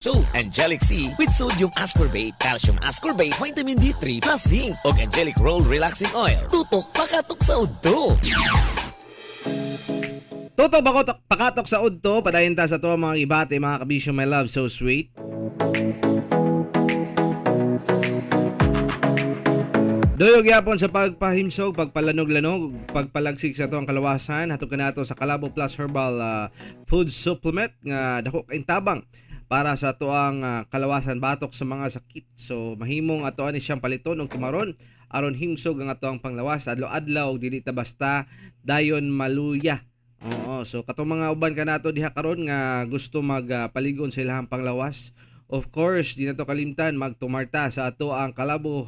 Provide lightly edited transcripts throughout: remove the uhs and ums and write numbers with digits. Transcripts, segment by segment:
So, Angelic C with sodium ascorbate, calcium ascorbate, vitamin D3 plus zinc, ug Angelic Roll Relaxing Oil. Tutok pakatok sa udto. Toto bako pakatok sa udto, padayon ta sa to mga ibate, mga kabisyo, my love so sweet. Duyog yapon sa pagpahimsog, pagpalanog-lanog, pagpalagsik sa to ang kalawasan, hatog kanato sa Kalabo Plus Herbal Food Supplement nga dako kay tabang para sa atoang kalawasan batok sa mga sakit. So mahimong ato ani siyang paliton og tumaron aron himsog ang atoang panglawas adlaw-adlaw ug dili ta basta dayon maluya. Oo, so katong mga uban kanato diha karon nga gusto magpaligon sa ilahang panglawas. Of course, di na to kalimtan magtumarta sa ato ang Kalabo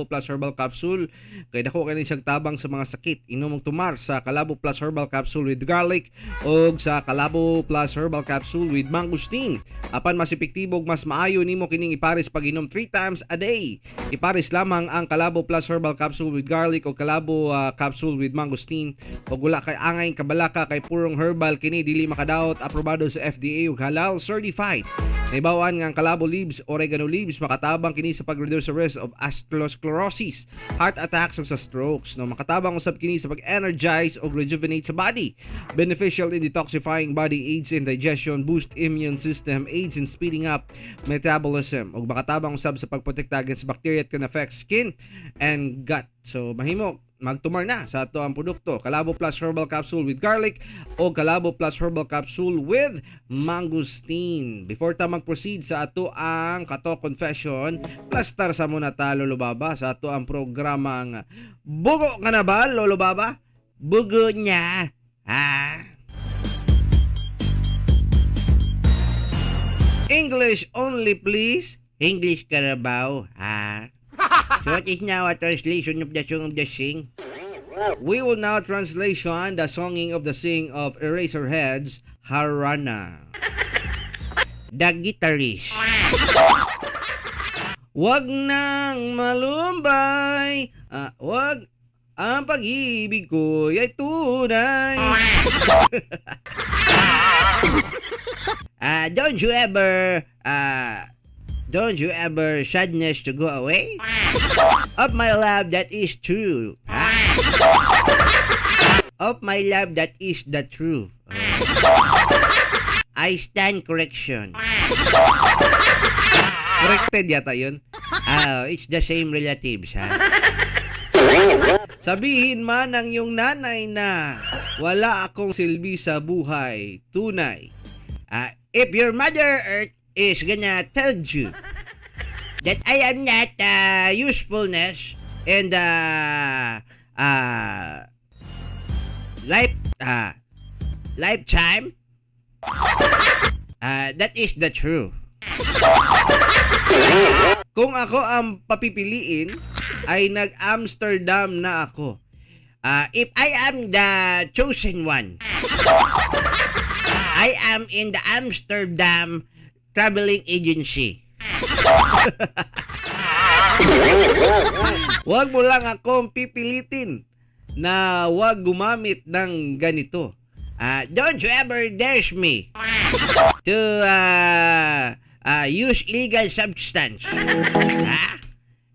Plus Herbal Capsule kay dako kini siyang tabang sa mga sakit. Inom og tumar sa Kalabo Plus Herbal Capsule with garlic og sa Kalabo Plus Herbal Capsule with mangosteen. Apan mas epektibo ug mas maayo nimo kining ipares pag-inom 3 times a day. Ipares lamang ang Kalabo Plus Herbal Capsule with garlic o Kalabo Capsule with mangosteen. Ug wala kay angay kabalaka kay purong herbal kini, dili makadaot, aprobado sa FDA ug halal certified. Naibawan nga ang Kalabo leaves, oregano leaves, makatabang kini sa pag-reduce sa risk of atherosclerosis, heart attacks ug sa strokes. No, makatabang usab kini sa pag-energize ug rejuvenate sa body. Beneficial in detoxifying body, aids in digestion, boost immune system, aids in speeding up metabolism ug makatabang usab sa pagprotekta against bacteria that can affect skin and gut. So mahimo magtumar na sa ato ang produkto Kalabo Plus Herbal Capsule with garlic o Kalabo Plus Herbal Capsule with mangosteen. Before ta mag-proceed sa ato ang Kato Confession, plastar sa muna ta, Lolo Baba, sa ato ang programang Bugo Ka Na Ba, Lolo Baba? Bugo niya. Ah. English only, please. English Carabao. Ah. So what is now a translation of the song of the sing? We will now translation the songing of the sing of Eraserheads, Harana. The guitarist. Wag nang malumbay, wag ang pag-ibig ko ay tunay. Don't you ever sadness to go away? Of my love that is true. Ah. Of my love that is the truth. I stand correction. Corrected yata yun. Ah, it's the same relatives, ha? Sabihin man ng iyong nanay na wala akong silbi sa buhay, tunay. Ah, if your mother earth is gonna tell you that I am not usefulness and lifetime, that is the truth. Kung ako ang papipiliin, ay nag-Amsterdam na ako. If I am the chosen one, I am in the Amsterdam Traveling Agency. Huwag mo lang akong pipilitin na huwag gumamit ng ganito. Don't you ever dares me to use illegal substance. Ah?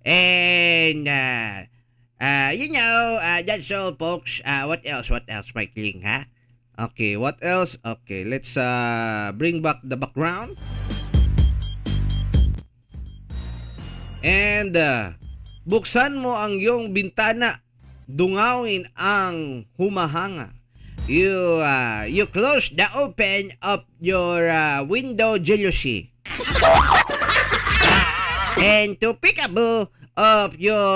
And that's all, folks. What else? What else, Mike Ling, ha? Okay, what else? Okay, let's bring back the background. And buksan mo ang iyong bintana, dungawin ang humahanga. You close the open of your window jealousy. And to peekaboo of your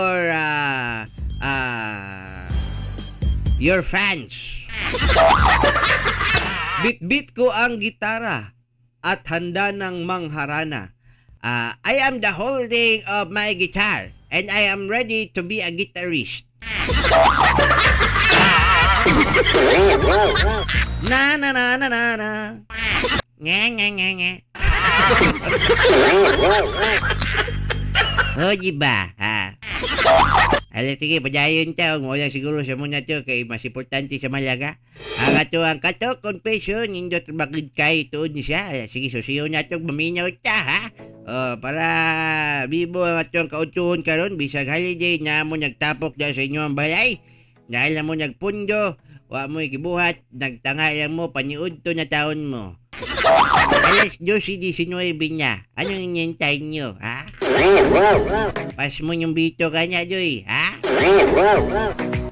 fans. Bit-bit ko ang gitara at handa ng mangharana. I am the holding of my guitar and I am ready to be a guitarist. Na na na na na na. Nga nga nga nga. O, diba? Ha? Hala, sige, padayon ta. Mo lang siguro sa muna to kay mas importante sa malaga. Ang ato ang katok confession, nindot bakit kay tuod ni siya. Hala, sige, susiyo na to, maminaw ta, ha? Oh, para bibo ang atong kautuhon karon bisag holiday na mo nagtapok dahil sa inyo ang balay. Dahil na mo nagpundo, wa mo gibuhat, nagtanga lang mo, paniud to na taon mo. Alas 12:19 niya. Anong inintay nyo, ha? Pas mo yung bito ka niya, Joy, ha?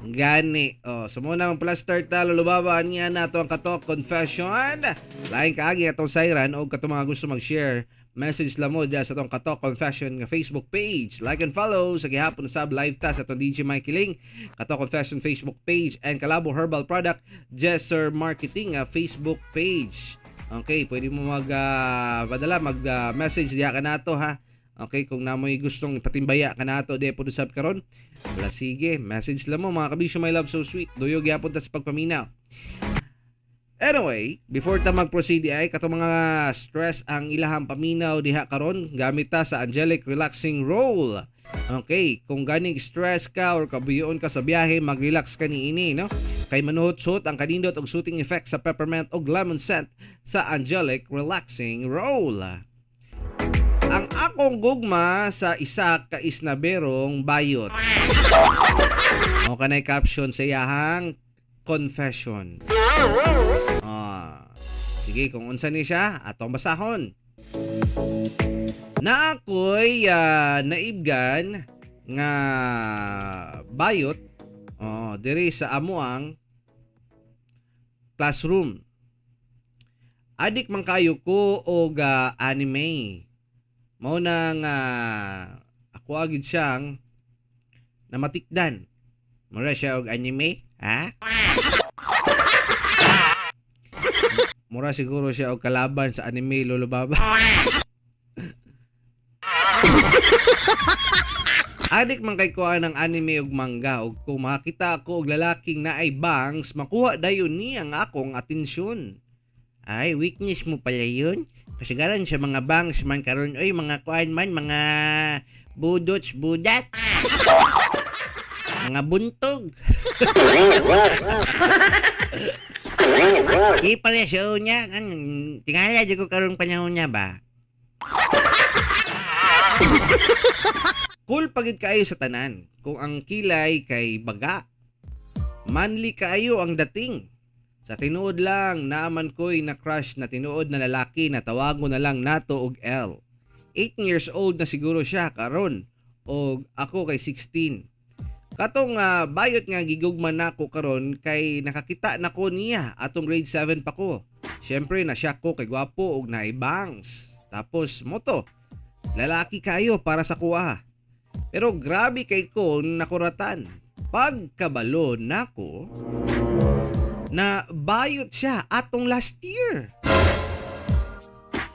Gani. Oh, so muna ang plus start ta Lolo Baba niya nato ang Katok Confession. Lain kaagi atong sayran og katong mga gusto mag-share message lang mo diya sa atong Katok Confession nga Facebook page. Like and follow sa gihapon sab live ta sa atong DJ Mikey Ling, Katok Confession Facebook page and Kalabo Herbal Product Jesser Marketing nga Facebook page. Okay, pwede mo mag padala mag message diha kanato ha. Okay, kung namoy gustong ipatimbaya kanato di po sab karon. Wala, sige, message lang mo mga kabisyo my love so sweet. Duyog gyapon ta sa pagpaminaw. Anyway, before ta mag-proceed ay kato mga stress ang ilahang paminaw diha karon gamit ta sa Angelic Relaxing Roll. Okay, kung ganing stress ka or kabuyoon ka sa biyahe, mag-relax ka niini, no? Kay manuhot-suot ang kanindot og soothing effect sa peppermint og lemon scent sa Angelic Relaxing Roll. Ang akong gugma sa isa ka isnaberong bayot. O kanay caption sa iyahang confession. Ah, sige, kung unsa ni siya, atong basahon. Na ako'y naibgan nga bayot, oh, diri sa amuang classroom. Adik man kayo ko og anime. Mao na nga ako agid siyang namatikdan. Mura siya og anime, ha? Mura siguro siya og kalaban sa anime, Lolo Baba. Adik man kay kuha ng anime og manga og kung makakita ako og lalaking naay bangs, makuha dayon niya ang akong atensyon. Ay, weakness mo pala yun. Kasagaran sa mga bangs man karon oy, mga kuan man, mga budots, budat. Mga buntog. Di pala sa niya. Ang tingala di ko karong panahon niya ba? Cool pagid kaayo sa tanan kung ang kilay kay baga. Manly kaayo ang dating. Sa tinuod lang, naaman ko'y na crush na tinuod na lalaki na tawago na lang nato og L. 18 years old na siguro siya karon og ako kay 16. Katong bayot nga gigugma nako karon kay nakakita nako niya atong grade 7 pa ko. Syempre na siya ko kay gwapo og naibangs. Tapos moto, lalaki kayo para sa kuha. Pero grabe kay ko nakuratan. Pagkabalo nako na bayot siya atong last year.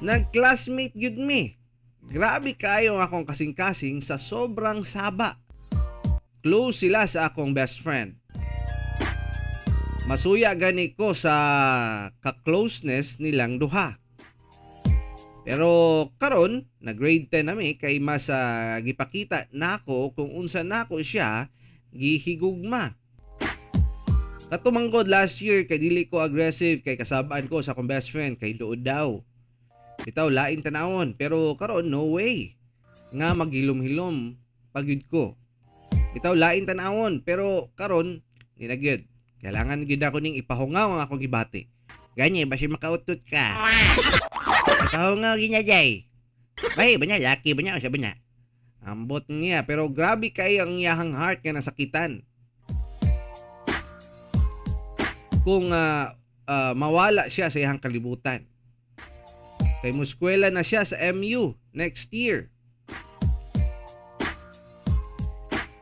Nag-classmate gyud mi. Grabe kayo ang akong kasing-kasing sa sobrang saba. Close sila sa akong best friend. Masuya gani ko sa ka-closeness nilang duha. Pero karon na grade 10 nami kay mas gipakita nako kung unsa nako siya gihigugma. Katumangkod last year kay dili ko aggressive kay kasabaan ko sa akong best friend kay luod daw. Bitaw lain tanawon pero karon no way nga maghilom-hilom pagyud ko. Bitaw lain tanawon pero karon di na gyud. Kailangan gyud ako ning ipahungaw ang akong gibati. Gani, basi makautot ka. Ipahungaw ginajay. Bay, ba niya? Laki ba niya? O sabi niya? Ambot niya pero grabe kay ang iyahang heart nga nasakitan. Kung mawala siya sa iyahang kalibutan. Kay muskwela na siya sa MU next year.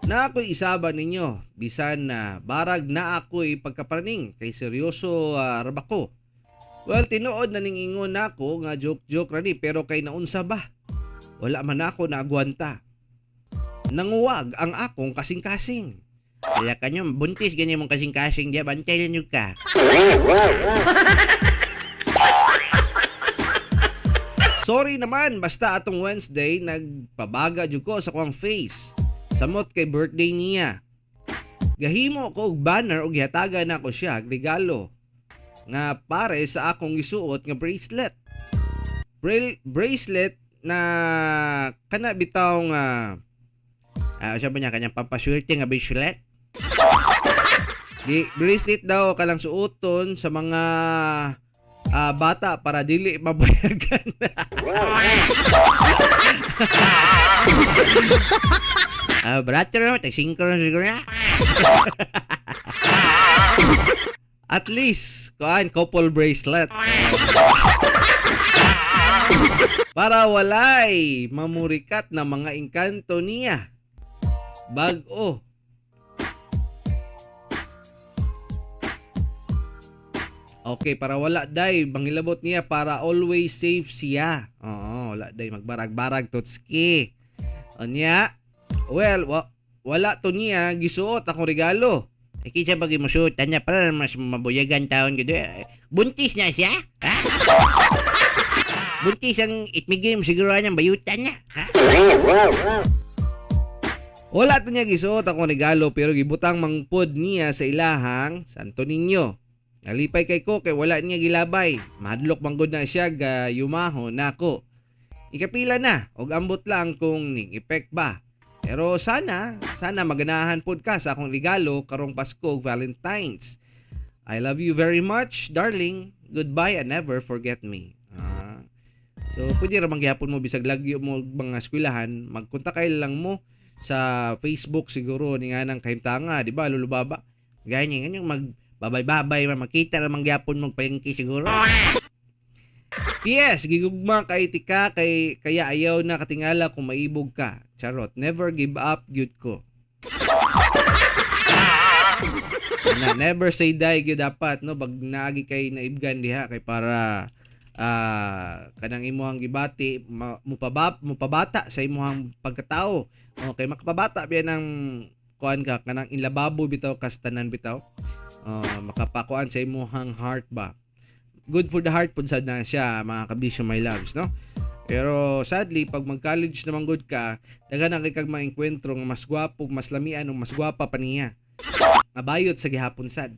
Na ako'y isaba ninyo, bisan na barag na ako'y pagkapraning kay seryoso ra ba ko. Well, tinuod na ning ingon nako nga joke-joke ra ni pero kay naunsa ba? Wala man ako naagwanta. Nanguwag ang akong kasing-kasing. Wala ka nyo, buntis ganyan mong kasing-kasing diya, bantay lang yun ka. Sorry naman, basta atong Wednesday, nagpabaga jud ko sa kuang face. Samot kay birthday niya. Gahimo ko og banner ug gihatagan nako siya regalo nga pare sa akong gisuot nga bracelet. Bracelet na kana bitaw nga Sa ba niya kanyang pampaswerte nga bracelet? Di, bracelet daw kalang suoton sa mga bata para dili mabuyagan. Barato naman, tag 5 na siguro na. At least, kuan, couple bracelet. Para walay mamurikat na mga engkanto niya. Bag-o. Okay, para wala day mangilabot niya para always safe siya. Oo, wala day magbarag-barag totski. Unya, well, wala to niya gisuot akong regalo. Ay, kinsa ba gimusuotan niya para mas mabuyagan taon gud. Eh, buntis na siya? Ha? Buntis ang itmigim siguro niyang bayutan niya. Ha? Wala to niya gisuot akong regalo pero gibutang mangpod niya sa ilahang Santo Niño. Nalipay kay ko kay wala niya gilabay. Mahadlok manggod na siya ga yumaho nako. Ikapila na og ambot lang kung ning effect ba. Pero sana, sana maganahan pod ka sa akong regalo karong Pasko ug Valentine's. I love you very much, darling. Goodbye and never forget me. So pwede ra man gihapon mo bisag lagyo mo og mga eskwelahan, magkontak kay lang mo sa Facebook siguro ni nga nang kahimtanga, di ba? Lulubaba. Ganyan, ganyan mag babay-babay man makita ra man gyapon mo palengke siguro. P.S. Gigugma kay tika kay kaya ayaw na katingala kung maibog ka. Charot. Never give up gyud ko. Na, never say die gyud dapat no bag naagi kay naibgan diha kay para kanang imuhang gibati mupabata sa imuhang pagkatao. Okay, makapabata biya ng kuan ka kanang inlababo bitaw kastanan bitaw. Makapakuan sa imuhang heart ba. Good for the heart pud sad na siya mga kabisyo my loves no. Pero sadly pag mag-college naman good ka, daghan na kay kag maengkwentro nga mas gwapo, mas lamian o mas gwapa pa niya. Mabayot sa gihapon sad.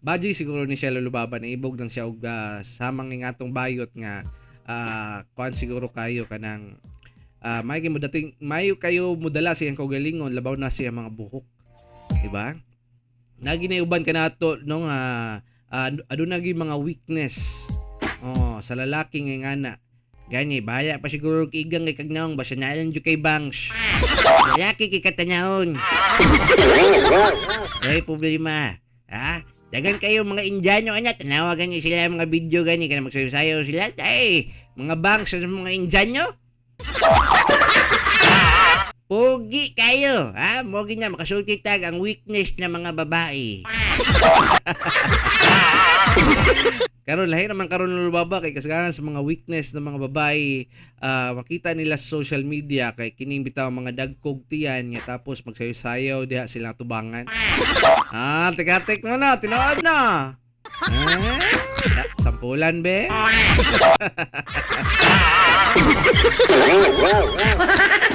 Baji siguro ni siya lulubaba na ibog lang siya og samang ning atong bayot nga kuan siguro kayo kanang may mo dating mayo kayo modala sa iyang kaugalingon labaw na siya mga buhok. Di ba? Nagi na uban kanato no nga aduna gyud mga weakness. Oh, sa lalaki nga ngana. Gani, bahala pa siguro kay igang kay kagnaong basta naalan jud kay Bangs. Lalaki kay katanahon. Ay problema. Ha? Dagan kayo mga Indiano ana, tanawa gani sila mga video gani kana magsayo-sayo sila. Ay, mga Bangs sa mga Indiano. Pogi kayo, ha? Mogi na makasulti tag ang weakness ng mga babae. Karon lahi naman karon lulubaba kay kasagaran sa mga weakness ng mga babae makita nila sa social media kay kining bitaw mga dagkog tiyan nga tapos magsayo-sayaw diha silang tubangan. Teka-tek mo na, tinuod na. Sampulan be.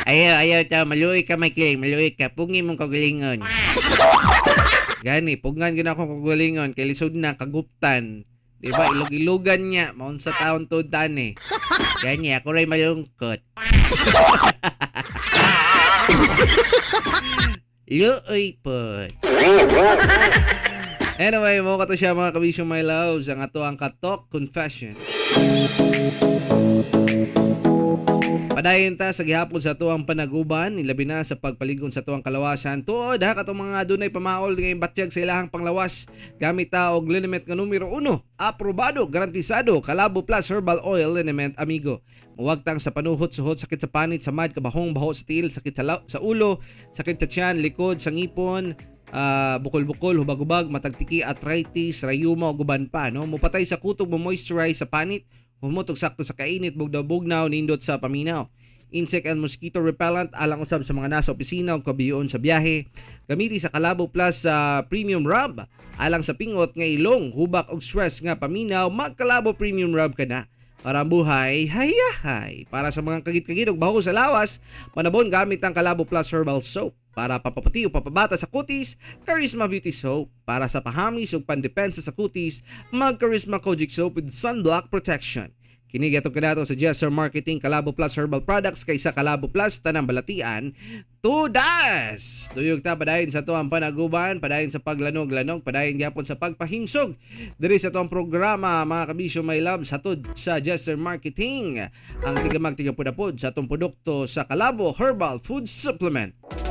Ayaw, ayaw ta, maluoy ka makiling, maluoy ka, pungi mong kagalingon. Gani, pugngan gina ako kagalingon kay lisod na kaguptan. Di ba? Ilog-ilugan niya, maunsa taon to tani. Gani, ako rin malungkot. Luoy po. Anyway, mo ka to siya mga kabisyo my loves, ang ato ang Katok Confession. Padayon ta sa gihapon sa tuang panaguban, ilabi na sa pagpaligon sa tuang kalawasan. Tuod ha katong mga adunay pamaol ngayong batyag sa ilahang panglawas. Gamit ta og liniment nga numero 1, aprobado, garantisado, Kalabo Plus Herbal Oil Liniment Amigo. Muwagtang sa panuhot, suhot, sakit sa panit, samad, kabahong, baho sa tiil, sakit sa ulo, sakit sa tiyan, likod, sa ngipon, bukol-bukol, hubag-hubag, matagtiki, arthritis, rayuma o guban pa, no? Mupatay sa kutog, mo-moisturize sa panit, humutog sakto sa kainit, bugnaw-bugnaw, nindot sa paminaw. Insect and mosquito repellent alang usab sa mga nasa opisina o kabiyon sa biyahe. Gamiti sa Kalabo Plus sa Premium Rub alang sa pingot nga ilong, hubak og stress nga paminaw, magkalabo Premium Rub ka na. Para ang buhay, hayahay. Para sa mga kagit-kagit og baho sa lawas, panabon gamit ang Kalabo Plus Herbal Soap. Para pampaputi o pampabata sa kutis, Charisma Beauty Soap. Para sa pahamis o pandepensa sa kutis, mag Charisma Kojic Soap with sunblock protection. Kini gihatod kanato sa Jesser Marketing, Kalabo Plus Herbal Products, kaysa Kalabo Plus tanang balatian tudas. Duyog ta padayon sa atuang panaguban, padayon sa paglanog-lanog, padayon gyapon sa pagpahimsog diri sa atuang programa, mga kabisyo, my love, hatod sa Jesser Marketing, ang tigamag tigapudapod sa atong produkto sa Kalabo Herbal Food Supplement.